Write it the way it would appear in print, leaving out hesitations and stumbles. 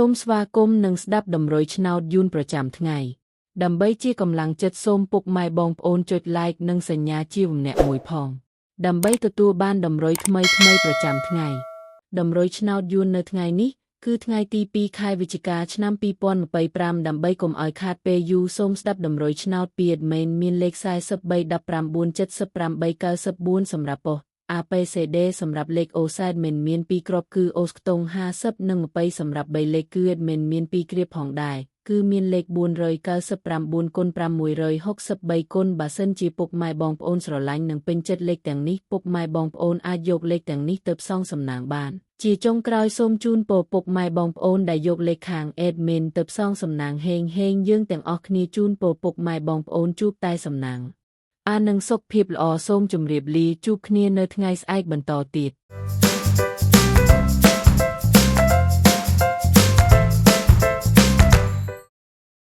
មស្វាគមន៍និងស្ដាប់តម្រុយឆ្នោតយួនប្រចាំថ្ងៃដើម្បីជាកម្លាំងចិត្តសូមពុកម៉ែបងប្អូនចុច Like និងសញ្ញាជាវម្នាក់មួយផងដើម្បីទទួលបានតម្រុយថ្មីៗប្រចាំថ្ងៃតម្រុយឆ្នោតយួននៅថ្ងៃនេះគឺថ្ងៃទី2ខែវិច្ឆិកាឆ្នាំ2025ដើម្បីកុំឲ្យខាតពេលយូរសូមស្ដាប់តម្រុយឆ្នោតពី admin មានលេខ43 19 78 94សម្រាប់ប៉ុស្តិ៍ APCD សម្រាប់លេខអូសែតមិនមាន2គ្រាប់គឺអូសខ្ទង់50និង20សម្រាប់3លេខគឺ admin មាន2គ្រាបផងដែរគឺមានលេខ499គុណ663គុណបើសិនជាពុកម៉ែបងប្អូនស្រឡាញ់និងពេញចិត្តលេខទាំងនេះពុកម៉ែបងប្អូនអាចយកលេខទាំងនេះទៅផ្សងសំណាងបានជាចុងក្រោយសូមជូនពរពុកម៉ែបងប្អូនដែលយកលេខខាង admin ទៅផ្សងសំណាងហេងហេងយើងទាំងអស់គ្នាជូនពរពុកម៉ែបងប្អូនជួបតែសំណាងអានឹងសុខភាពល្អសូមជម្រាបលាជួបគ្នានៅថ្ងៃស្អែកបន្តទៀត។